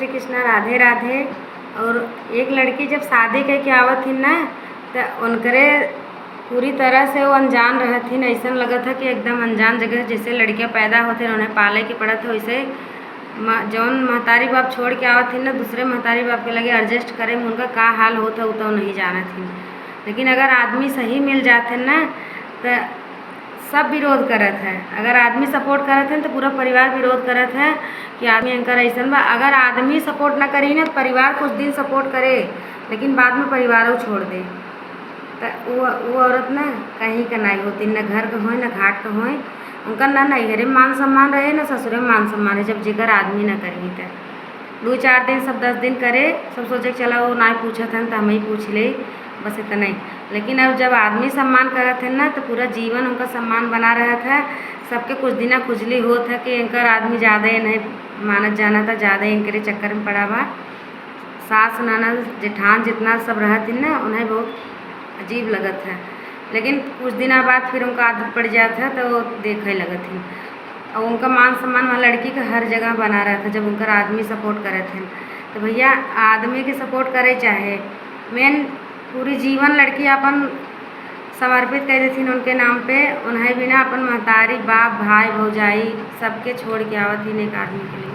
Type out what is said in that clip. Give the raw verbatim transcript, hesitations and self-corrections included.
श्री कृष्णा, राधे राधे। और एक लड़की जब शादी करके आवत थी ना, त उनकरे पूरी तरह से वो अनजान रहत थी, ऐसन लगत है कि एकदम अनजान जगह, जैसे लड़कियां पैदा होते हैं, उन्हें पाले के पड़त है, वैसे म-, जौन महतारी बाप छोड़ के आवत थी ना, दूसरे महतारी बाप के लगे एडजस्ट करे में उनका का हाल होत है, वो तो नहीं जानत थी। लेकिन अगर आदमी सही मिल जाते ना, तो सब विरोध करत है। अगर आदमी सपोर्ट करत है, तो पूरा परिवार विरोध करत है कि आदमी एंकर ऐसन बा। अगर आदमी सपोर्ट ना करी ना, तो परिवार कुछ दिन सपोर्ट करे, लेकिन बाद में परिवारों छोड़ दे। तो वो, वो औरत ना कहीं का नहीं होती, ना घर का होए, ना घाट का होए। उनका ना नैहरे में मान सम्मान रहे, ना ससुरे में मान सम्मान रहे, जब जेकर आदमी ना करी तो। दो चार दिन, सब दस दिन करे, सब सोचे कि चला वो ना पूछत हन, तो हम ही पूछ ले, बस इतना ही। लेकिन अब जब आदमी सम्मान करत है ना, तो पूरा जीवन उनका सम्मान बना रहत है। सबके कुछ दिना खुजली होत है कि इनकर आदमी ज़्यादा इन्हें मानत जानत है, ज़्यादा इनकरे चक्कर में पड़ा बा। सास, ननद, जेठान जितना सब रहत है ना, उन्हें बहुत अजीब लगत है। लेकिन कुछ दिना बाद फिर उनका आदत पड़ जात है, तो वो देखे लगत है। और उनका मान सम्मान वहाँ लड़की का हर जगह बना रहत है, जब उनकर आदमी सपोर्ट करत है। तो भैया, आदमी के सपोर्ट करे चाहे, मेन पूरी जीवन लड़की अपन समर्पित कर देथिन उनके नाम पे। उन्हें बिना अपन महतारी, बाप, भाई, भौजाई सबके छोड़ के आवत ही एक आदमी के लिए।